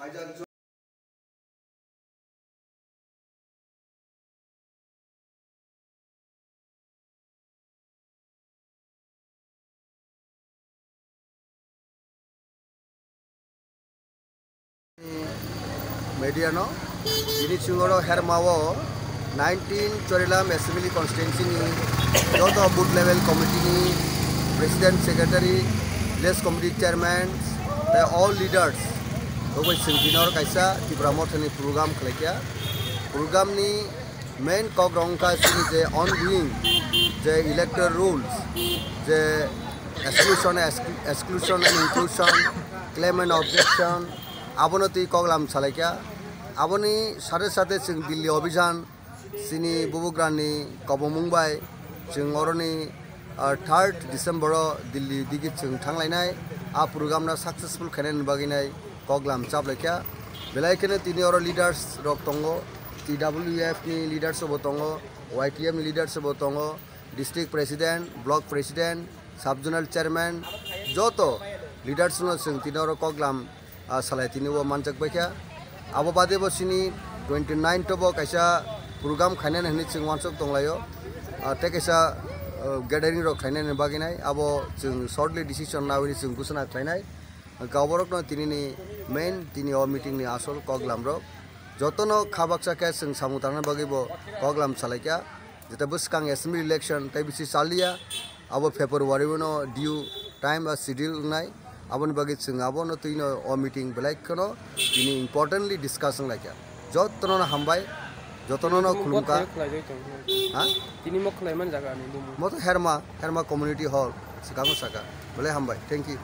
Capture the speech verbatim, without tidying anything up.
Media no, bini chwngoro Herma o nineteen Chorilam Assembly Constituency ni joto booth level committee ni president, secretary, village committee chairman, tei all leaders rogwi chwng dinor kaisa Tipra Motha ni program khlaikha. Program ni main kok rok wngkha chini je ongoing je electoral rules, je exclusion, exclu-, exclusion and inclusion, claim and objection, abono twi koklam salaikha. Aboni sate sate chwng Delhi Abhijan, chini bubugrani kobomung bai chwng oroni, ah, third December o Delhi digi chwng thanglainai. A program no successful khainani bagwi nai koklam chaplaikha. Belai kheno tini oro leaders rok tongo, T W F ni leaders bo tongo, Y T F ni leaders bo tongo, district president, block president, sub zonal chairman, joto leaders no chwng tini oro koklam, ah, salai tini o manjak baikha. Abo bade bo chini twenty nine to bo kaisa program khainani hwnwi chwng uansuk tonglaio. Ah, tei kaisa, ah, gathering rok khainani bagwi nai abo chwng shortly decision nawi chwng ghosona khlainai. Hwnkhe oborokno tinini main tini o meeting ni asol koklam rok. Jotono kha baksa khe chwng samung tangnani bagwi bo koklam salaikha. Jeta bwskang assembly election tei bisi chaliya, abo February uno due time ba schedule wngnai. Aboni bagwi chwng abono twino o meeting belai kheno tini importantly discuss wnglaikha. Jotono no hambai, jotono no khulumkha. Ha? Tini mo khlai man jaga ni bumu. Mo to Herma, Herma Community Hall, swkang saka. Belai hambai. Thank you.